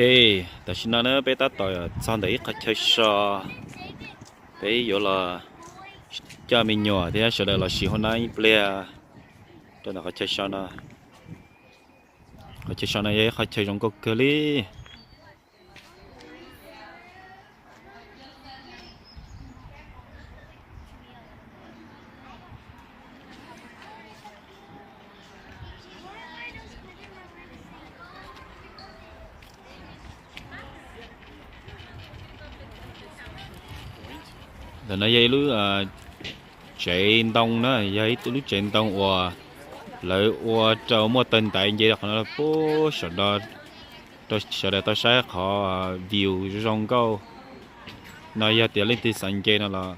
Ej, tam sim no na peb tab tom txog ntawm ib qhov chaw so, peb yuav los coj me nyuam thiab sawv daws los sim hauv no ib pliag rau ntawm qhov chaw so no. Qhov chaw so no yog ib qhov chaw zoo nkauj kawg li. Ntawm no yog ib lub tsev ntoo na, yog ib lub tsev ntoo uas lawv ua rau muaj tawg ntaiv nce rau qhov no puag saum no rau sawv daws tau saib qhov view zoo nkauj no. Yog tias leej twg xav nce no los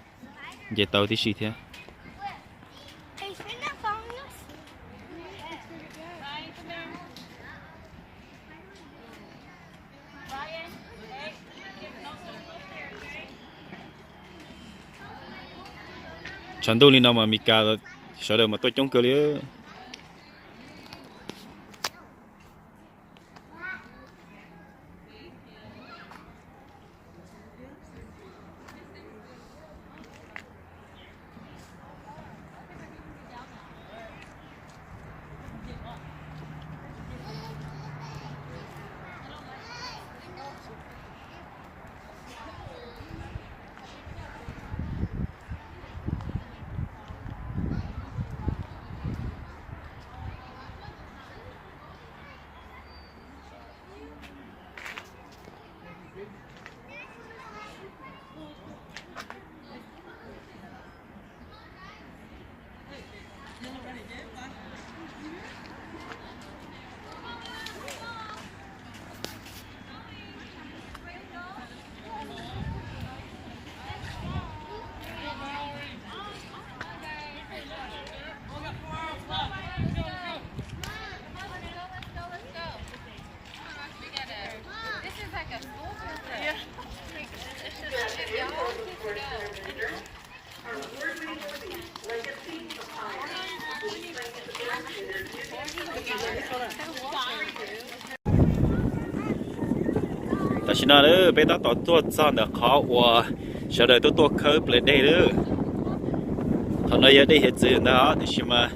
nce tau tib si thiab. Tshav ntuj li no mas Mes Kas sawv daws mas tuaj coob kawg li. Tam sim no peb tab tom tuaj txog ntawm qhov uas sawv daws tuaj tuaj khawb plawv dej lawm. Qhov no yog dej hiav txwv ntag, tiam sis mas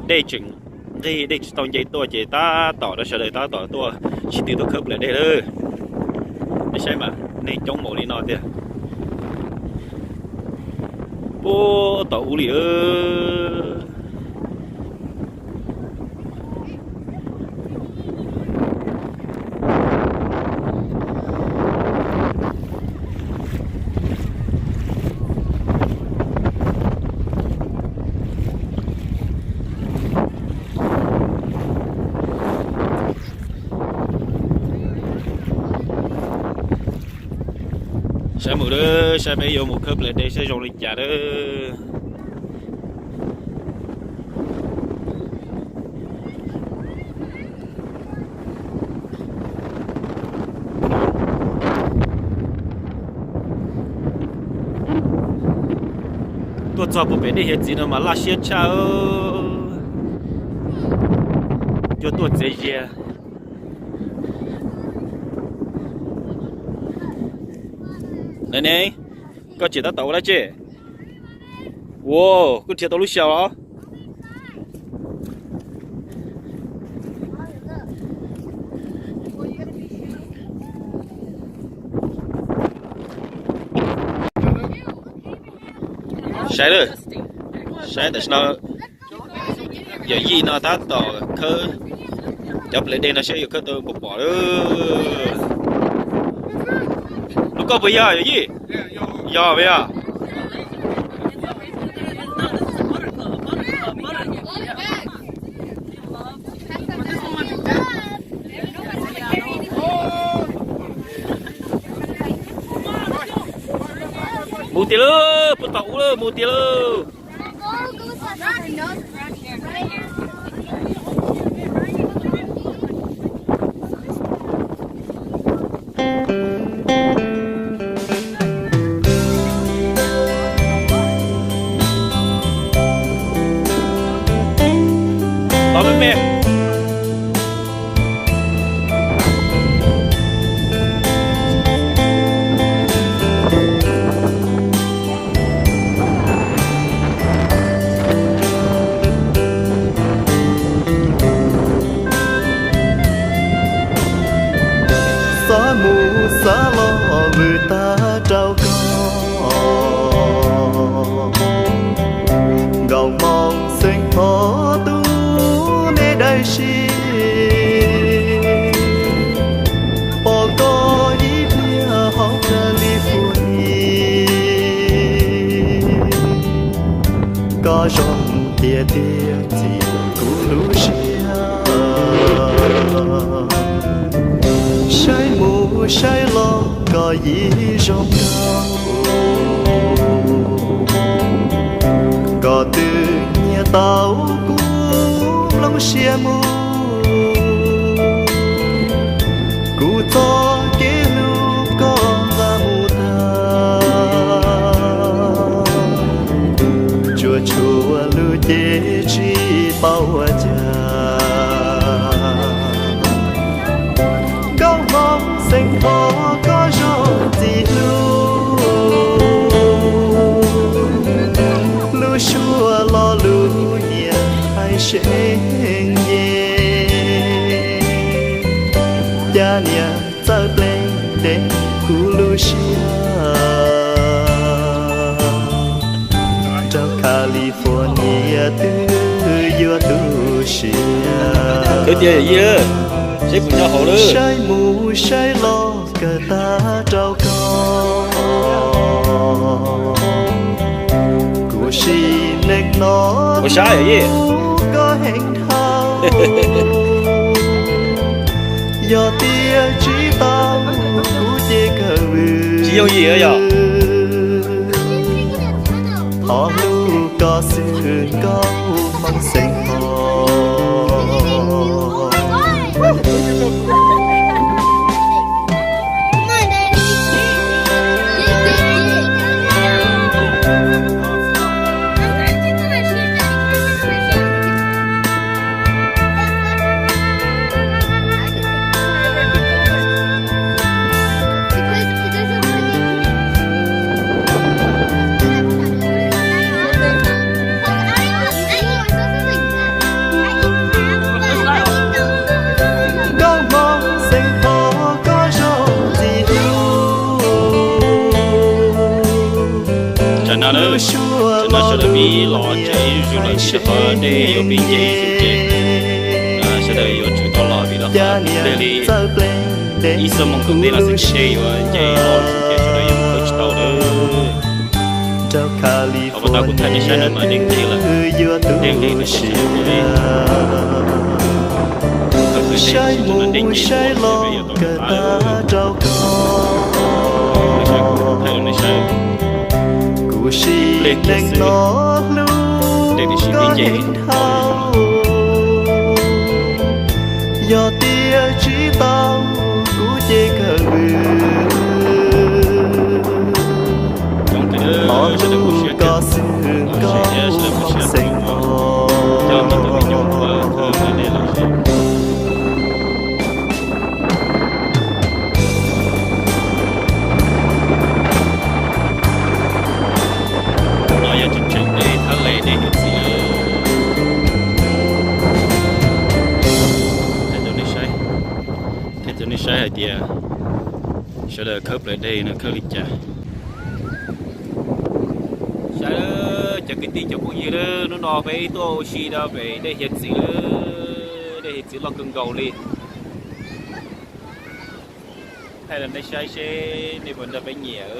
dej tseem nqig, dej tsis tau nce tuaj ces tab tom rau sawv daws tab tom tuaj sib tw tuaj khawb plawv dej lawm. Nej saib mas neeg coob npaum li no tiag. Puag tom ub li. Saib mus lawm, saib peb yuav mus khawb plawv dej saib zoo li cas lawm. Tuaj txog puag pem dej hiav txwv no mas laj siab tshaj. Cua tuaj txias zias. Neb, koj tseem tab tom ua dab tsi? Ua, koj nrhiav tau lub xyaw los? Saib lawm, saib tam sim no yawm yij no tab tom khawb cov plawv dej no saib yuav khawb tau puas pom lawm. Lub koj puas yog yawm yij? Yog puas yog? Mus tiag lauj, puag tom ub lauj, mus tiag lauj. Tos me me. Koj zoo tiag tiag txiv kuv lub siab, saib mus saib los koj yeej zoo nkauj. Koj twb nyiam tau kuv mloog siab mus, kuv txoj kev hlub koj nqa mus tag, tsuas tshuav lub cev tsis paub ua cas. Nkauj Hmoob xeem Thoj koj zoo txiv hlub, lub suab lo lus nyiam hais seev ye, cas niam txawj pleev deb kuv lub siab. Rau California twb yuav tu siab, saib mus saib los kawg tag rau koj. Kuv sim neej no hlub koj heev dhau, yog tias tsis tau kuv ces kawg vwm. Thov hlub koj xwb Nkauj Hmoob xeem Thoj. Nkauj Hmoob xeem Thoj koj zoo txiv hlub. Tam no, tam no sawv daws pib los tsev zuj zus lawm, tsis tau dej yuav pib nce ib xub ces sawv daws yuav tsum tau los vim rau qhov dej li ib xuab moos tom ntej no xwb ces dej yuav nce los ces sawv daws yuav mus tsis tau lawm. Thov pas tau kuv thaij nej saib no mas dej nce lawm, dej nqis lawm ces sawv daws ua li saib mus saib los kawg tag rau koj. Kuv sim neej no hlub koj heev dhau, yog tias tsis tau kuv ces kawg vwm. Thov hlub koj xwb Nkauj Hmoob xeem Thoj. No yog tseem tseem dej thaj les dej hiav txwv. Thaij rau nej saib, thaij rau nej saib hais tias sawv daws khawb plawv dej no khawb li cas. Saib cov kwv tij cov phooj ywg, hnub no peb tuaj ua si rau pem dej hiav txwv, dej hiav txwv loj kawg nkaus li. Thaij rau nej saib seb nej puas nrog peb nyiam.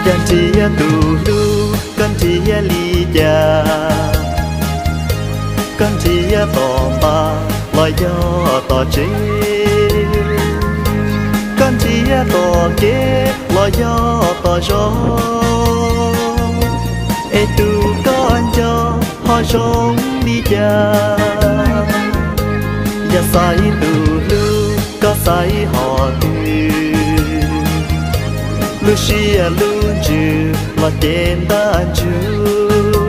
Yog nrhiav tus hlub, koj nrhiav li cas? Koj nrhiav tom npab los yog tom tsev? Koj nrhiav tom kev los yog tom zos? Es tus koj nco ho zoo li cas? Xaiv tus hlub koj xaiv hom twg, lub siab lub ntsws los ces ntaj ntsug.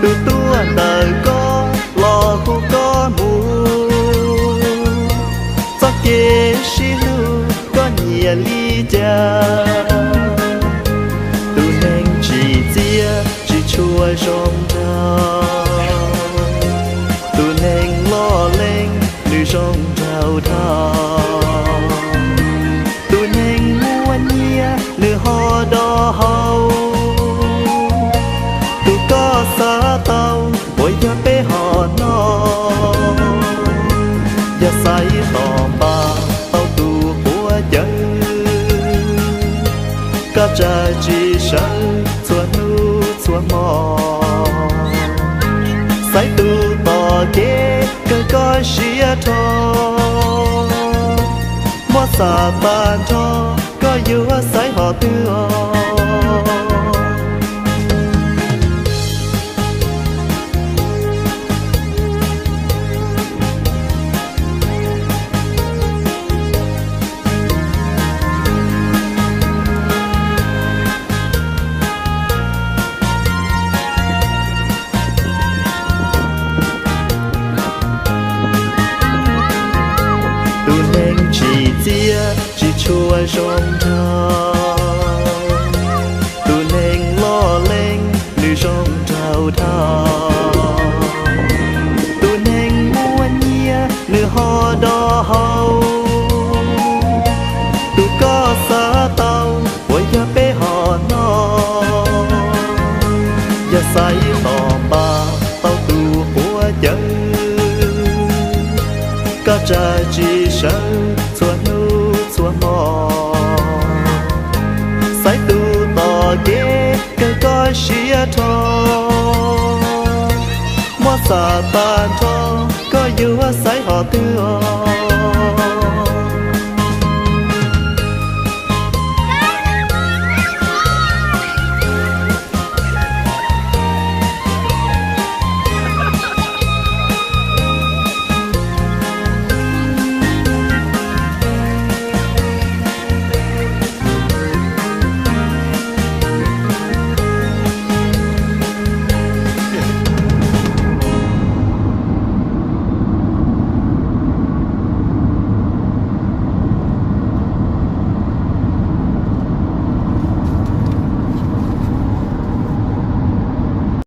Tus tuaj ntawm koj los hu koj mus, txoj kev sib hlub koj nyiam li cas. Tus neeg tsim txiaj tsis tshua zoo nraug, tus neeg loj leeb nws zoo nraug dhau. Tus neeg muaj nyiaj nws ho do hau, tus koj xav tau puas yog peb hom no? Yog xaiv tom npas tau tus quav cawv, koj tsa tsis sawv txhua hnub txhua hmo. Xaiv tus tom kev kawg koj siab rho, muab xam tag nrho koj yuav xaiv hom twg os? Tus neeg tsim txiaj tsis tshua zoo nraug, tus neeg loj leeb nws zoo nraug dhau. Tus neeg muaj nyiaj nws ho do hau, tus koj xav tau puas yog peb hom no? Yog xaiv tom npas tau tus quav cawv, koj tsa tsis sawv txhua hnub txhua hmo. Xaiv tus tom kev kawg koj siab rho, muab xam tag nrho koj yuav xaiv hom twg os?